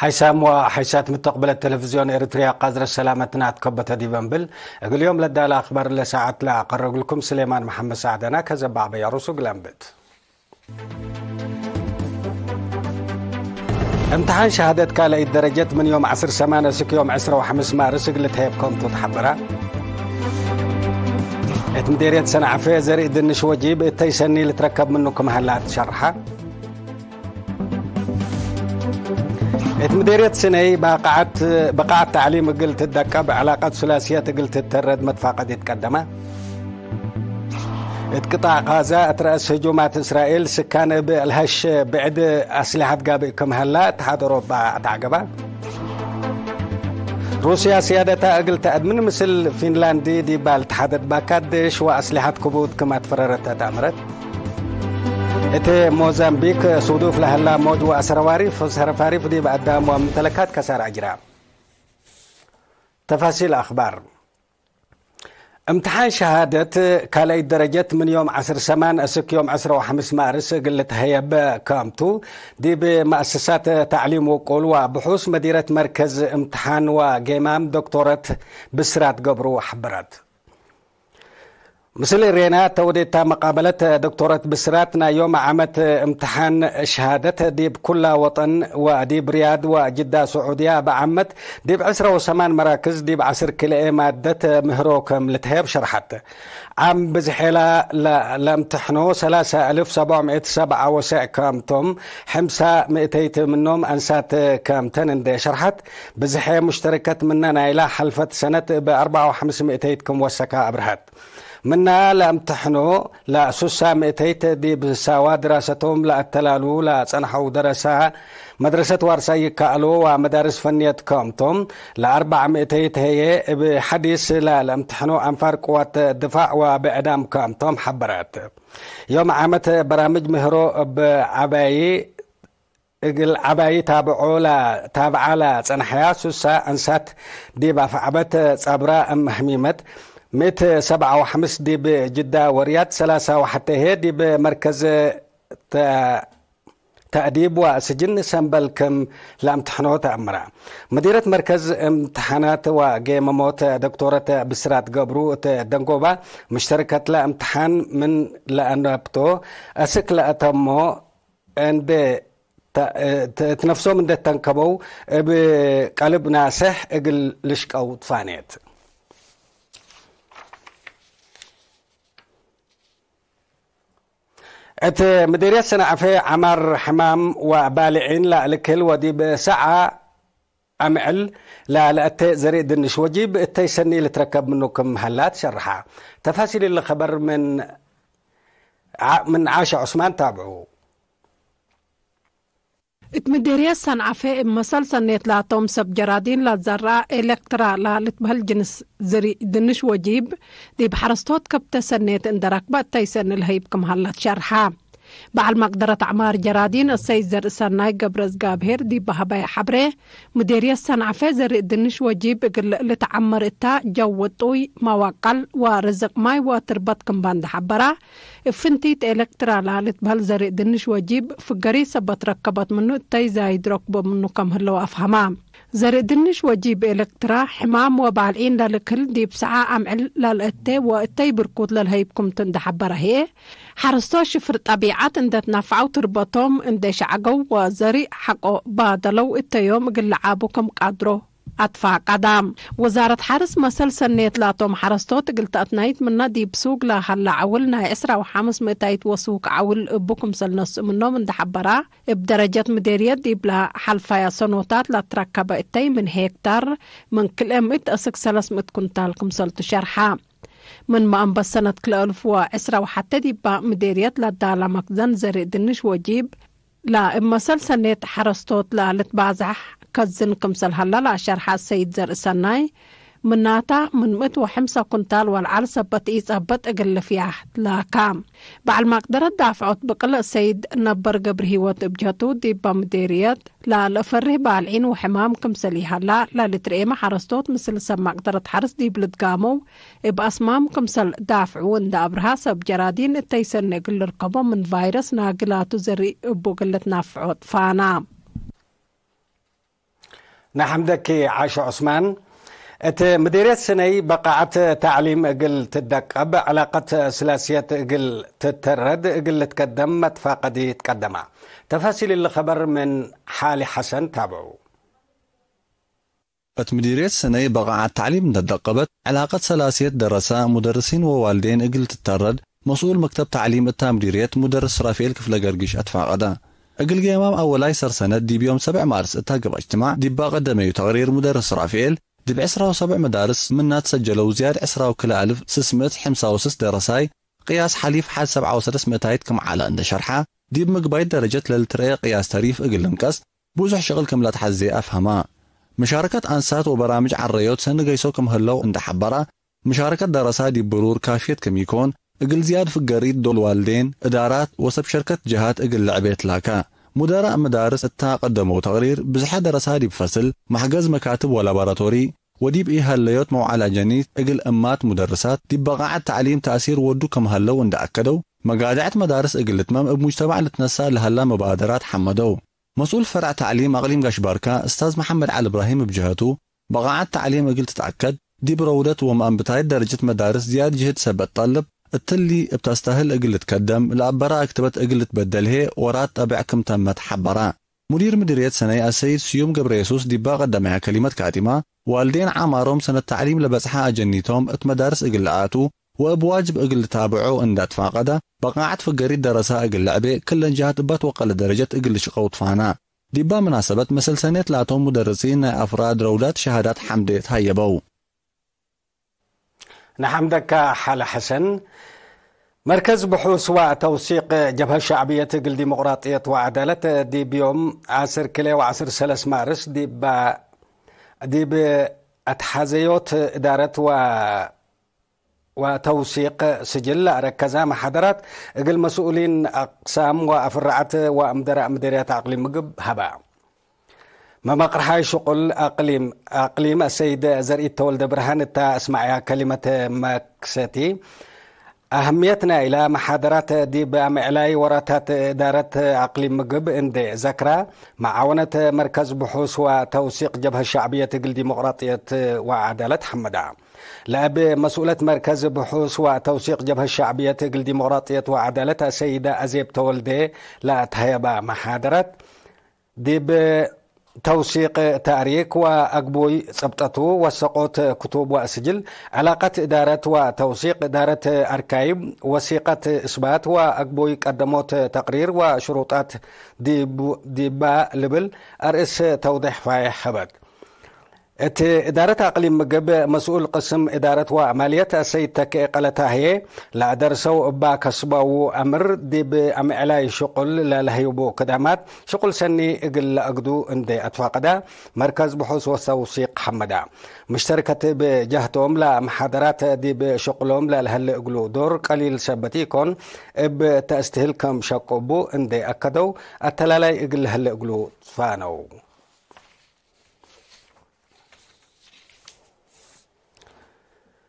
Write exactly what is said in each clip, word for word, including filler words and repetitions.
ሓይሳም ወሓይሳት ምተቅብለት ቴሌቪዝዮን ኤሪትርያ ቃዝረ ሰላመትና ትከበተ ዲበ እምብል፣ እግል ዮም ለዳለ አክባር ለሰዓት ለአቀረግልኩም ስሌማን መሐመድ ሳዕደና ከዘባዕ በያሩሱ እግል አንብት። እምትሓን ሸሃደት ካልአይት ደረጀት ምን ዮም ዐስር ሰማን እስክ ዮም ዕስረ ወሐምስ ማርስ እግል ልትሀየብ ከምቱ ተሐበራ። እት ምዴርየት ሰንዓፈ ዘርእ ድንሽ ወጂብ እተይ ሰኒ ልትረከብ ምኑ ክም ሀላ ትሸርሐ። እት ምዴርየት ስነይ ባቃዓት፣ ብቃዓት ተዕሊም እግል ትደቀብ፣ ዕላቀት ሱላስየት እግል ትተረድ መትፋቀድ ኢትቀደመ። እት ቅጣዕ ቃዛ እት ረአስ ህጁማት እስራኤል ስካን እብ አልሀሽ ብዕድ አስሊሐት ጋብእ ክም ሀላ እት ሐደሮ እባ አትዐገባ። ሩስያ ስያደታ እግል ተአድምን ምስል ፊንላንድ ዲብ አልትሓደድ ባካደሽ ወአስሊሐት ክቡድ ክም አትፈረረት አትአምረት። እት ሞዛምቢክ ሱዱፍ ለሀላ ሞጅ ወአሰረዋሪፍ፣ ሰረፋሪፍ ዲብ አዳም ወሙምተለካት ከሳር አጅራ። ተፋሲል አክባር። እምትሓን ሸሃደት ካልአይት ደረጀት ምን ዮም ዐስር ሰማን እስክ ዮም ዕስረ ወሐምስ ማርስ እግል ልትሀየብ ከምቱ፣ ዲብ መአሰሳት ተዕሊም ውቁል ወብሑስ መዲረት መርከዝ እምትሓን ወጌማም ዶክቶረት ብስራት ገብሩ ሐበረት። ምስል እሬና ተወዴታ መቃበለት ዶክቶረት ብስራት፣ ናይ ዮም ዓመት እምትሓን ሸሃደት ዲብ ኩላ ወጠን ወዲብ ርያድ ወጅዳ ስዑድያ እብ ዓመት ዲብ ዕስረ ወሰማን መራክዝ ዲብ ዐስር ክልኤ ማደት ምህሮ ክም ልትሀየብ ሸርሐት። ዓም ብዝሔላ ለ-፣ ለእምትሕኖ ሰላሳ አልፍ ሰብዕ ምእት ሰብዓ ወሰዕ ከምቶም፣ ሕምሳ ምእተይት ምኖም አንሳት ከምተን እንዴ ሸርሐት፣ ብዝሔ ሙሽተረከት ምነ ናይላ ሐልፈት ሰነት እብ አርበዓ ወሐምስ ምእተይት ክም ወሰካ አብርሀት። ምና ለእምትሕኖ ለሱሳ ምእተይት ዲብ ሳዋ ድራሰቶም ለአተላሉ ለጸንሐው ደረሳ መድረሰት ዋርሳይ ይከአሎ ወመዳርስ ፈንየት ከምቶም፣ ለአርበዕ ምእተይት ህዬ እብ ሐዲስ ለለእምትሕኖ አንፋር ቅዋት ድፋዕ ወብዕዳም ከምቶም ሐበረት። ዮም ዓመት በራምጅ ምህሮ እብ ዐባዪ እግል ዐባዪ ታብዖ ለ-፣ ታብዓ ለጸንሐያ ሱሳ አንሳት ዲብ አፍዐበት ጸብራ እም ህሚመት፣ ምእት ሰብዓ ወሐምስ ዲብ ጅዳ ወርያድ ሰላሳ ወሐቴ ህዬ ዲብ መርከዝ ተ-፣ ተእዲብ ወስጅን ሰምበል ክም ለአምትሐኖ ተአምራ። መዲረት መርከዝ እምትሓናት ወጌመሞት ዶክቶረት ብስራት ገብሩ እት ደንጎባ፣ ሙሽተረከት ለእምትሓን ምን ለአነብቶ አስክ ለአተሞ እንዴ ተ-፣ ተ-፣ እት ነፍሶም እንዴ ተንከበው እብ ቀልብ ናሰሕ እግል ልሽቀው ትፋኔት። እት ምዲርየት ሰንዐፈ ዐማር ሕማም ወባልዒን ለልክል ወዲብ ሰዓ አምዕል ለለአቴ ዘርእ ድንሽ ወጂብ እተይ ሰኒ ልትረከብ ምኑ ክም ሀላ ትሸርሐ። ተፋሲል እሊ ከበር ምን ዓ-፣ ምን ዓሸ ዑስማን ታብዑ። እት ምዴርየት ሰንዓፈ እብ መሰል ሰኔት ላቶም ሰብ ጀራዲን ለዘርአ ኤለክትራ ለልትበህል ጅንስ ዝርእ ድንሽ ወጂብ፣ ዲብ ሐረስቶት ከብተ ሰኔት እንደ ረክበ እተይ ሰኒ ለሀይብ ክም ሀለ ትሸርሐ። በዐል መቅደረት አዕማር ጀራዲን አሰይድ ዘርእሰናይ ገብረእዝጋብሄር ዲብ በሀበየ ሐብሬ፣ ምዴርየት ሰንዐፈ ዘርእ ድንሽ ወጂብ እግል ልትዐመር እታ፣ ጀው ውጡይ፣ መዋቀል ወርዝቅ ማይ ወትርበት ክምባን ደሐበራ፣ እብ ፍንቲት ኤለክትራ ለልትበህል ዘርእ ድንሽ ወጂብ ፍገሪ ሰበት ረከበት ምኑ እተይ ዛይድ ረክቦ ምኑ ከም ህለው አፍሀማ። ዘርእ ድንሽ ወጂብ ኤለክትራ፣ ሕማም ወባልዒን ለልክል ዲብ ሰዓ አምዕል ለልአቴ ወእተይ ብርኩት ለልሀይብ ክምቱ እንደ ሐበረ ህዬ፣ ሐረስቶት ሽፍር ጠቢዐት እንደ ትናፍዐው ትርበቶም እንደ ሸዐገው ወዘርእ ሐቆ ባደለው እተዮም እግል ለዓቡ ክም ቃድሮ አትፋቀዳ። ወዛረት ሐርስ መሰል ሰኔት ላቶም ሐረስቶት እግል ተአትናይት ምነ ዲብ ሱግ ለሀለ ዐውል ናይ ዕስራ ወሐምስ ምእታይት ወሱግ ዐውል እቡ ክምሰል ነስእ ምኖም እንደ ሐበራ፣ እብ ደረጀት ምዴርየት ዲብለ ሐልፈየ ሰኖታት ለትረከበ እተይ ምን ሄክታር ምን ክልኤ ምእት እስክ ሰለስ ምእት ኩንታል ክምሰል ቱ ሸርሐ። ምን መአንበት ሰነት ክልኤ አልፍ ወዕስራ ወሐቴ ዲባ ምዴርየት ለዳለ መክዘን ዘርእ ድንሽ ወጂብ ለእብ መሰል ሰኔት ሐረስቶት ለልትባዘሕ ከዝን ክምሰል ሀለ ለአሸርሐ ሰይድ ዘርእሰናይ፣ ምናታ ምን ምእት ወሐምሳ ኩንታል ወለዐል ሰበት ኢጸበጥ እግል ልፍያህ ትላካ። በዐል ማቅደረት ዳፍዖት ብቅል ሰይድ ነበር ገብረሂወት እብ ጀቱ፣ ዲበ ምዴርየት ለልአፈርህ ባልዒን ወሕማም ክምሰል ኢሀላ ለልትርኤመ ሐረስቶት ምስል ሰብ ማቅደረት ሐርስ ዲብ ልትጋመው እብ አስማም ክምሰል ዳፍዑ እንደ አብርሃ፣ ሰብ ጀራዲን እተይ ሰኒ እግል ልርከቦ ምን ቫይረስ ናግላቱ ዘርእ እቡ እግል ልትናፍዖ ትፋና። ነሐምደኪ ዓሾ ዑስማን። እት ምዲርየት ስነይ በቃዐት ተዕሊም እግል ትደቀብ፣ ዕላቀት ስላስየት እግል ትተረድ እግል ልትከደም መትፋቀዲ ትቀደማ። ተፋሲል እሊ ኸበር ምን ሓሊ ሐሰን ታብዑ። እት ምዲርየት ስነይ በቃዐት ተዕሊም እንተ ደቀበት፣ ዕላቀት ሰላስየት ደረሰ፣ ሙደርሲን ወዋልዴን እግል ትተረድ፣ መስኡል መክተብ ተዕሊም እታ ምዲርየት ሙደርስ ሱራፍኤል ክፍለ ገርግሽ አትፋቀደ። እግል ጌማም አወላይ ሰር ሰነት ዲብ ዮም ሰብዕ ማርስ እታ ገብአ እጅትማዕ ዲባ ቀደመዩ ተቅሪር ሙደርስ ሱራፍኤል፣ ዲብ ዕስራ ወሰብዕ መዳርስ ምና ትሰጀለው ዝያድ ዕስራ ወክልኤ አልፍ ስስ ምእት ሕምሳ ወስስ ደረሳይ፣ ቅያስ ሐሊፍ ሐድ ሰብዓ ወሰለስ ምእታይት ክም ዐለ እንደ ሸርሐ፣ ዲብ ምግባይት ደረጀት ለልትረኤ ቅያስ ተሪፍ እግል ልንቀስ፣ ብዙሕ ሽቅል ክም ለትሐዜ አፍሀማ። መሻረከት አንሳት ወበራምጅ ዐረዮት ሰኒ ገይሶ ክም ህለው እንደ ሐበራ፣ መሻረከት ደረሳ ዲብ ብሩር ካፍየት ክም ኢኮን፣ እግል ዝያድ ፍገሪት ዶል ዋልዴን፣ እዳራት ወሰብ ሸርከት ጀሃት እግል ለዕቤ ትላከ። ሙደራእ መዳርስ እታ ቀደመው ተቅሪር፣ ብዝሐ ደረሳ ዲብ ፈስል፣ መሕገዝ መካትብ ወላቦራቶሪ፣ ወዲብ ኢሀለዮት መውዓል አጀኒት እግል እማት ሙደርሳት ዲብ በቃዐት ተዕሊም ተእሲር ወዱ ክም ሀለው እንደ አከደው፣ መጋድዐት መዳርስ እግል ልትመም እብ ሙጅተማዕ ልትነሰእ ለሀላ መባደራት ሐመደው። መስኡል ፈርዕ ተዕሊም አቅሊም ጋሽ ባርካ እስታዝ መሐመድ ዐሊ እብራሂም እብ ጀሀቱ፣ በቃዐት ተዕሊም እግል ትትአከድ፣ ዲብ ረውደት ወመአንብታይት ደረጀት መዳርስ ዝያድ ጅህድ ሰበት ጠልብ፣ እትሊ እብ ተስተህል እግል ልትከደም፣ ለአበራ አክትበት እግል ልትበደል ህዬ ወራት ጠብዕ ክም ተመት ሐበራ። ሙዲር ምድርየት ሰነይ አሰይድ ስዩም ገብረየሱስ ዲባ ቀደመያ ከሊመት ካቲማ፣ ዋልዴን ዐማሮም ሰነት ተዕሊም ለበጽሐ አጀኒቶም እት መዳርስ እግል ለአቱ ወእብ ዋጅብ እግል ልታብዖ እንደ አትፋቀደ፣ በቃዐት ፍገሪት ደረሳ እግል ለዕቤ፣ ክለን ጀሃት እባት ወቀለ ደረጀት እግል ልሽቀው ትፋና። ዲባ መናሰበት፣ መሰል ሰኔት ላቶም ሙደርሲን ናይ አፍራድ ረውዳት ሸሃዳት ሐምዴ ተሀየበው። ነሐምደካ ሐለ ሐሰን። መርከዝ ብሑስ ወተውሲቅ ጀብሀት ሸዕብየት እግል ዲሞቅራጥየት ወዐዳለት ዲብ ዮም ዐስር ክልኤ ወዐስር ሰለስ ማርስ ዲባ፣ ዲብ አትሓዘዮት እዳረት ወ-፣ ወተውሲቅ ስጅል ለአረከዛ መሓደራት እግል መስኡሊን አቅሳም ወአፍራዓት ወአምደራ ምዴርያት አቅሊም ምግብ ሀባ። መመቅርሓይ ሽቁል አቅሊም፣ አቅሊም አሰይድ ዘርኢት ተወልደ ብርሃን እታ እስማዕያ ከሊመት መክሰቲ፣ አህምየት ናይላ መሓደራት ዲብ አምዕላይ ወራታት እዳረት አቅሊም ምግብ እንዴ ዘክራ፣ መዓወነት መርከዝ ብሑስ ወተውሲቅ ጀብሀት ሸዕብየት እግል ዲሞቅራጥየት ወዐዳለት ሐመዳ። ለእብ መስኡለት መርከዝ ብሑስ ወተውሲቅ ጀብሀት ሸዕብየት እግል ዲሞቅራጥየት ወዐዳለት አሰይደ አዜብ ተወልዴ ለአትሀየባ መሓደራት፣ ዲብ ተውሲቅ ተእሪክ ወአግቡይ ጽብጠቱ፣ ወሰቆት ክቱብ ወእስጅል፣ ዕላቀት እዳረት ወተውሲቅ እዳረት አርካይብ፣ ወሲቀት እስባት ወአግቡይ ቀደሞት ተቅሪር ወሽሩጣት ዲብ-፣ ዲባ ልብል አርእስ ተውዴሕ ፋይሕ ሀበት። እት እዳረት አቅሊም ምግብ መስኡል ቅስም እዳረት ወማልየት አሰይድ ተኬ ቀለታ ህዬ፣ ለአደርሰው እባ ከስበው አምር ዲብ አምዕላይ ሽቁል ለለህዩቡ ክዳማት ሽቁል ሰኒ እግል ለአግዱ እንዴ አትፋቀዳ፣ መርከዝ ብሑስ ወተውሲቅ ሐመዳ። ምሽተርከት እብ ጀህቶም ለመሓደራት ዲብ ሽቁሎም ለለሀለ እግሉ ዶር ቀሊል ሰበት ኢኮን፣ እብ ተእስትህል ከም ሸቁቡ እንዴ አከደው፣ አተላላይ እግል ለሀለ እግሉ ትፋነው።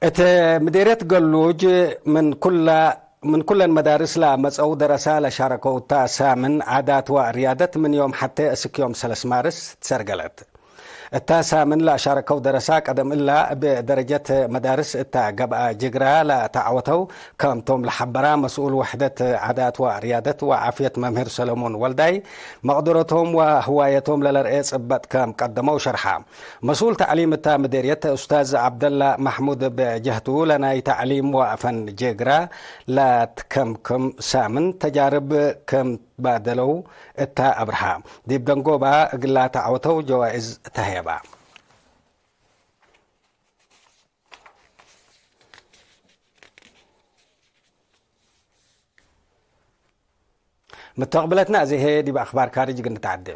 እት ምዴርየት ገሉጅ ምን ኩላ-፣ ምን ኩለን መዳርስ ለመጸው ደረሳ ለሻረከው እታ ሳምን ዓዳት ወርያደት ምን ዮም ሐቴ እስክ ዮም ሰለስ ማርስ ትሰርገለት። እታ ሳምን ለአሻረከው ደረሳ ቀደም እላ እብ ደረጀት መዳርስ እታ ገብአ ጅግራ ለተዐወተው ከምቶም ለሐበራ መስኡል ወሕደት ዓዳት ወርያደት ወዓፍየት መምህር ሰለሞን ወልዳይ፣ መቅደረቶም ወህዋየቶም ለለርኤ ጽበጥ ከም ቀደመው ሸርሐ። መስኡል ተዕሊም እታ ምዴርየት ኡስታዝ ዐብደላ መሕሙድ እብ ጀህቱ፣ ለናይ ተዕሊም ወፈን ጅግራ ለትከምክም ሳምን ተጃርብ ከም ትባደለው እተ አብርሃ፣ ዲብ ደንጎባ እግላ ተዐወተው ጀዋእዝ ተህየባ። ምተቅብለትና እዚ ህዬ ዲብ አክባር ካርጅ እግል ንትዐዴ።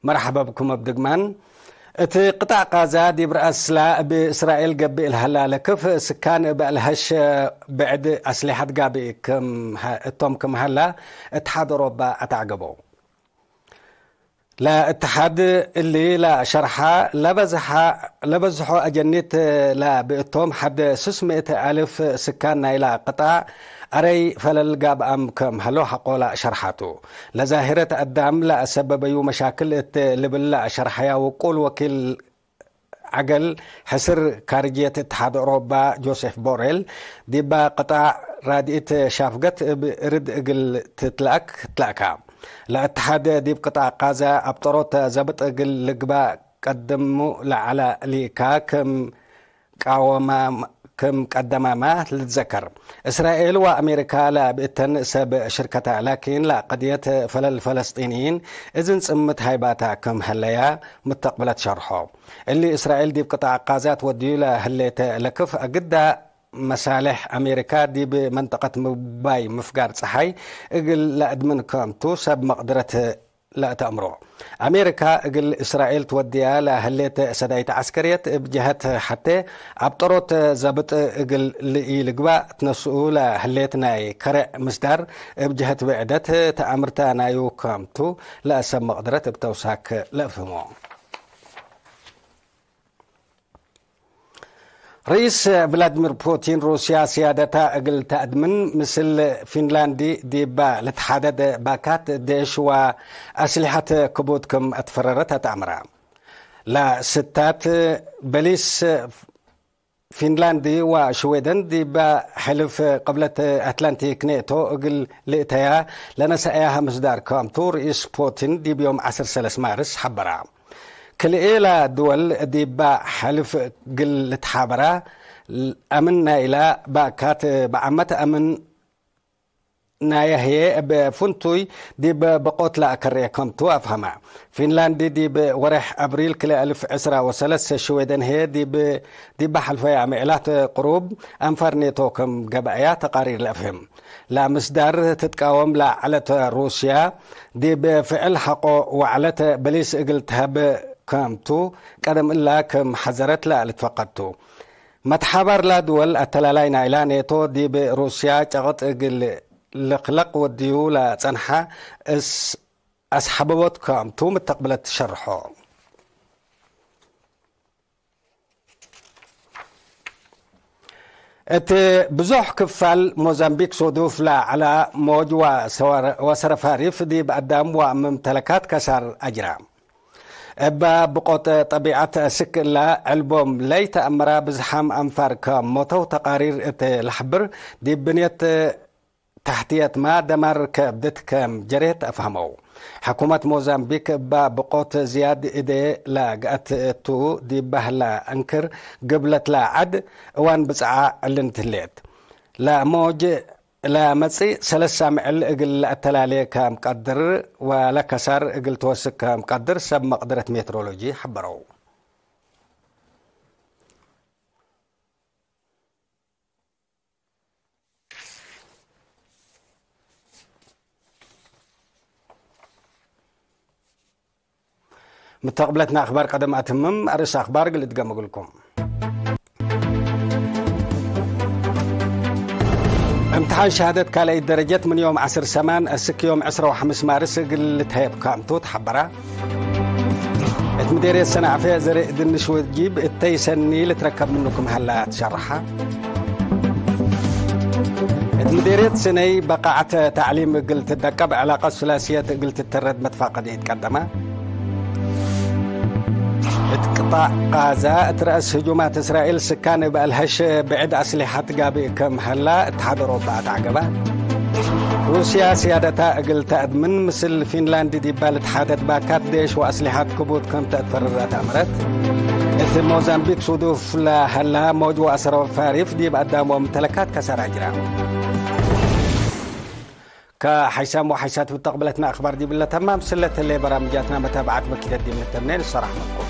መርሐበ ብኩም እብ ድግማን። እት ቅጣዕ ቃዛ ዲብ ረአስላ እብ እስራኤል ገብእ ለሀላ ለክፍ ስካን እብ አልሀሽ ብዕድ አስሌሐት ጋብእ ክም ሀ-፣ እቶም ክም ሀላ እት ሐደሮባ አተዐገበው። ለእትሓድ እሊ ለሸርሐ፣ ለበዝሐ-፣ ለበዝሖ አጀኒት ለብእቶም ሐድ ስስ ምእት አልፍ ስካን ናይላ ቅጣዕ አረይ ፈለል ጋብአም ከም ሀሎ ሐቆ ለሸርሐቱ። ለዛሂረት አዳም ለአሰበበዩ መሻክል እት ልብል ለሸርሐያ ውቁል ወኪል ዐገል ሕስር ካርጅየት እትሓድ ኦሮባ ጆሴፍ ቦሬል፣ ዲባ ቅጣዕ ራድኢት ሻፍገት እብ እርድ እግል ትትለአክ ትለአካ። ለእትሓድ ዲብ ቅጣዕ ቃዛ አብጠሮት ዘብጥ እግል ልግባእ ቀድሙ ለዐለ ሊካ ክም ቃወማ-፣ ክም ቀደማማ ልትዘከር። እስራኤል ወአሜሪካ ለብእተን ሰብ ሽርከታ፣ ላኪን ለቀድየት ፈለል ፈለስጢንይን እዝን ጽምት ሃይባታ ክም ሀለያ ምተቅብለት ሸርሖ። እሊ እስራኤል ዲብ ቅጣዕ ቃዛ ትወድዩ ለህሌተ ለክፍ አግዳ መሳሌሕ አሜሪካ ዲብ መንጠቀት ምባይ ምፍጋር ጸሓይ እግል ለአድምን ከምቱ ሰብ መቅድረት ለአተአምሮ። አሜሪካ እግል እስራኤል ትወድያ ለህሌተ ሰዳይት ዐስከርየት እብ ጀሀት ሐቴ አብጠሮት ዘብጥ እግል ልኢልግባእ ትነስኡ ለህሌት ናይ ከረዕ ምስዳር እብ ጀሀት ብዕደት ተአምርታ ናዩ ከምቱ ለሰብ መቅድረት እብ ተውሳክ ለአፍህሞ። ርኢስ ቭላድሚር ፑቲን ሩስያ ስያደታ እግል ተአድምን ምስል ፊንላንዲ ዲባ ልትሓደድ ባካት ዴሽ ወአስሊሐት ክቡድ ክም አትፈረረት አትአምራ። ለስታት በሊስ ፊንላንድ ወሽዌደን ዲብ ሕልፍ ቅብለት አትላንቲክ ኔቶ እግል ልእተያ ለነሰአያሀ ምስዳር ክምቱ ርኢስ ፑቲን ዲብ ዮም ዐስር ሰለስ ማርስ ሐበራ። ክልኤላ ድወል ዲብ ሕልፍ እግል ልትሓበራ አምን ናይላ ባካት በዐመት አምን ናየ ህዬ እብ ፍንቱይ ዲብ ብቆት ለአከርኤ ከምቱ አፍሀመ። ፊንላንድ ዲብ ወሬሕ አብሪል ክልኤ አልፍ ዕስራ ወሰለስ፣ ሽዌደን ህዬ ዲብ፣ ዲብ ሐልፈየ አምዕላት ቅሩብ አንፋር ኔቶ ክም ገብአያ ተቃሪር ለአፍህም። ለምስዳር ትትቃወም ለዐለት ሩስያ፣ ዲብ ፍዕል ሐቆ ወዐለት በሊስ እግል ተሀብ ከምቱ፣ ቀደም እላ ክም ሐዘረት ለልትፈቀድቱ። መትሓባር ላድወል አተላላይ ናይላ ኔቶ ዲብ ሩስያ ጨቅጥ እግል ልክለቅ ወድዩ ለጸንሐ እስ-፣ አስሐበቦት ክምቱ ምተቅብለት ሸርሖ። እት ብዙሕ ክፋል ሞዛምቢክ ሱዱፍ ለዐላ ሞጅ ወሰወር-፣ ወሰረፋሪፍ ዲብ አዳም ወመምተለካት ከሳር አጅራ። እበ ብቆት ጠቢዐት አስክ እላ ዕልቦም ለይተአመራ ብዝሓም አንፋር ከም ሞተው ተቃሪር እት ለሐብር፣ ዲብ ብንየት ተሕትየትመ ደማር ከብድት ከም ጀሬት አፍሀመው። ሕኩመት ሞዛምቢክ እበ ብቆት ዝያድ እዴ ለገአት እቱ ዲብ በህለ እንክር ግብለት ለዐድ እዋን ብጽዓ ዕልንት ህሌት። ለሞጅ ለመጽእ ሰለስ ሳምዕል እግል ለአተላሌ ከም ቀድር ወለከሳር እግል ትወስክ ከም ቀድር ሰብ መቅደረት ሜትሮሎጂ ሐበረው። ምተቅብለትና አክባር ቀደም አትምም፣ አርእስ አክባር እግል እድገም እግልኩም። እምትሓን ሸሃደት ካልአይት ደረጀት ምን ዮም ዐስር ሰማን እስክ ዮም ዕስራ ወሐምስ ማርስ እግል ልትሀየብ ከምቱ ተሐበራ። እት ምዴርየት ሰናዕፈ ዘርእ ድንሽ ወጂብ እተይ ሰኒ ልትረከብ ምኑ ክም ሀላ ትሸረሐ። እት ምዴርየት ስነይ በቃዐት ተዕሊም እግል ትደቀብ፣ ዕላቀት ሱላስየት እግል ትተረድ መትፋቀዲ ኢትቀደመ። እት ቅጣዕ ቃዛ እት ረአስ ህጁማት እስራኤል ስካን እብ አልሀሽ ብዕድ አስሊሐት ጋብእ ክም ሀላ እትሓድ ኦሮባ አትዐገበ። ሩስያ ስያደታ እግል ተአድምን ምስል ፊንላንድ ዲባ ልትሓደድ ባካት ዴሽ ወአስሊሐት ክቡድ ክም ተአትፈርር አትአምረት። እት ሞዛምቢክ ሱዱፍ ለሀላ ሞጅ ወአሰረፋሪፍ ዲብ አዳም ወምተለካት ከሰር አጅራ። ከሐይሳም ወሐይሳት ብተቅብለትና አክባር ዲብለ ተማም ስለተሌ በራምጃትና መታብዓት በኪደት ዲብ ንተምኔ ንሰራሕ መኩም።